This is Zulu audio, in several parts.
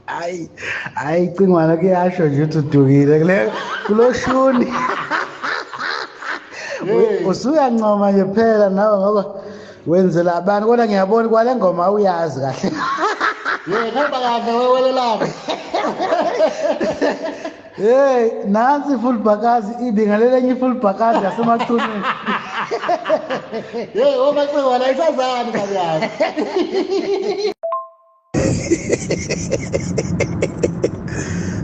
Hayi hayi cingwana kuyasho nje ukuthi udukile kule kuloshuni. Usuyancoma nje phela nawe ngoba wenzela abantu, kodwa ngiyabona kwale ngoma uyazi kahle. Yebo kahle wewelelana. Hey, nansi full bhakazi ibingalela enye full bhakazi yasemachunini. Hey, omacingwana isazani kabi yazi.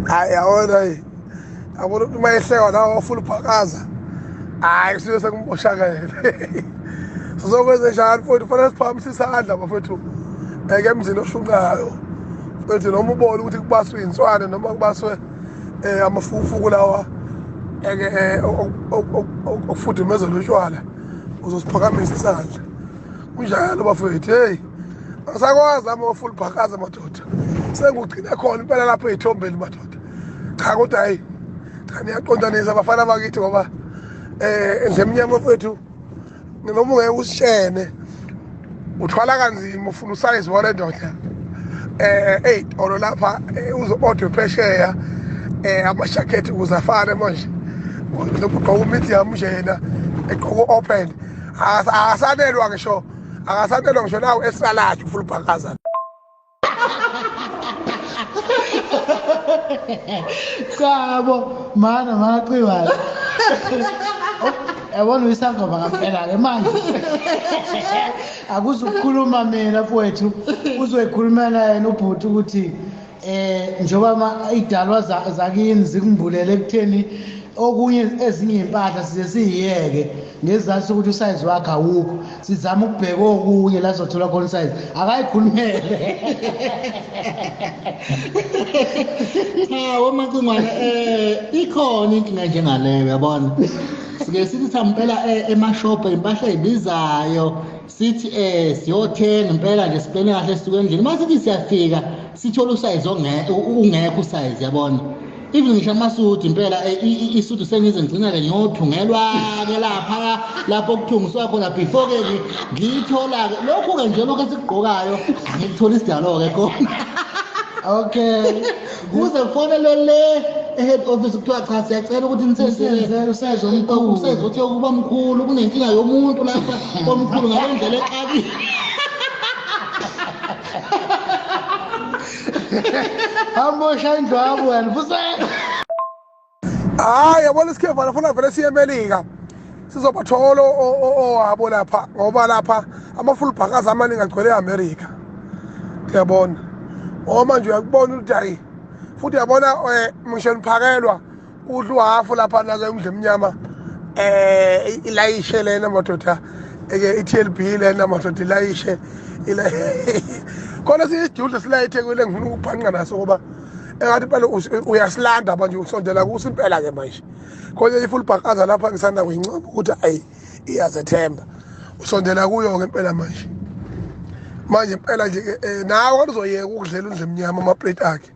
Hayi yabona yabona ukuthi uma ehlekwa nawo full bhakaza. Hayi kusuke sekumboshakele. Sizokwenza njani mfowethu, fanele siphakamise isandla bafowethu eke emzini oshunqayo. Mfowethu noma ubone ukuthi kubaswe inswane noma kubaswe amafufuku lawa eke okufudumeza lotshwala, uzosiphakamisa isandla. Kunjalo bafowethu, hey asakwazi ama full bhakaza madoda. Sengugcina khona impela lapho ezithombeni madoda. Cha kodwa hayi cha niyaqondanisa abafana bakithi ngoba endlemnyama mfowethu noma ungeke usishene uthwala kanzima ufuna usize wale ndoda ey'tolo lapha uzo-order phesheya amashakhethi ukuze afane manje ugqoka umedium njena egqoka u-open akasanelwa ngisho akasanelwa ngisho nawo esaladi ufuna ubhakaza. Chabo mana mana cingwana. Yabona uyisangoma ngampela-ke manje. Akuzukukhuluma mina mfowethu, uzoyikhulumela yena ubhuti ukuthi njengoba idalwa zakini zikumbulele ekutheni okunye ezinye impahla size siyiyeke ngezathu sokuthi usayizi wakhe awukho, sizama ukubheka okunye la sizothola khona usayizi. Akayikhulumele. Cha womacingwane ikhona inkinga njengaleyo yabona. Sike sithi sampela emashopha impahla ebizayo sithi siyothenga impela nje sibene kahle sisuke endlini, mase sithi siyafika sithola usayizi ungekho usayizi yabona. Even ngisho amasudu impela isudu sengize ngigcina-ke ngiyothungelwa-ke lapha lapho kuthungiswa khona before-ke ngiyithola-ke lokhu-ke nje lokhu esikugqokayo angikuthola isidalo-ke khona. Okay. Kuze kufonelwe le e-head office kuthiwa cha siyacela ukuthi nisenzele usayizi omkhulu. Usayizi othe ukuba mkhulu, kunenkinga yomuntu lapha omkhulu ngale ndlela exakile. Hamba indlwabu wena fuseka. Hayi yabona isikhevana funa vele siye eMelika. Sizobathola owabo lapha ngoba lapha ama-full bhakaza amaningi agcwele e-America. Uyabona? Ngoba manje uyakubona ukuthi hayi futhi uyabona ngisho niphakelwa udla uhafu lapha nake umdle emnyama ilayishe lena madoda eke i-TLB lena madoda ilayishe khona siyisidudla silayithe kule ngifuna ukubhanqa naso ngoba engathi impela uyasilanda manje usondela kuso impela ke manje. Khona i-full bhakaza lapha ngisanda kuyincoma ukuthi ayi iyazethemba. Usondela kuyo ke impela manje. Manje impela nje nawe kodwa uzoyeka ukudlela undle emnyama ama-plate akhe.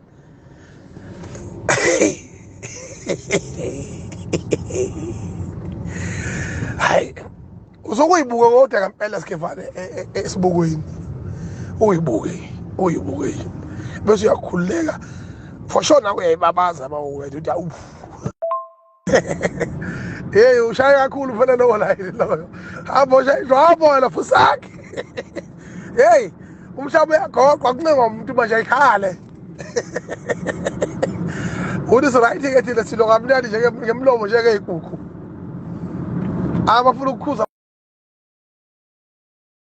Hayi uzokuyibuka kodwa ngempela sikhevane esibukweni. Uyibuke, uyibuke. Bese uyakhululeka. For sure nawe uyayibabaza mawuwena uthi awu. Hey ushaya kakhulu phela lowo layini loyo. Hamba ushaya indlwabo wena fusaki. Hey umhlaba uyagoqwa kuncenga umuntu manje ayikhale. Uthi right ke thina silo kamnandi nje ngemlomo nje ke inkukhu. Abafuna ukukhuza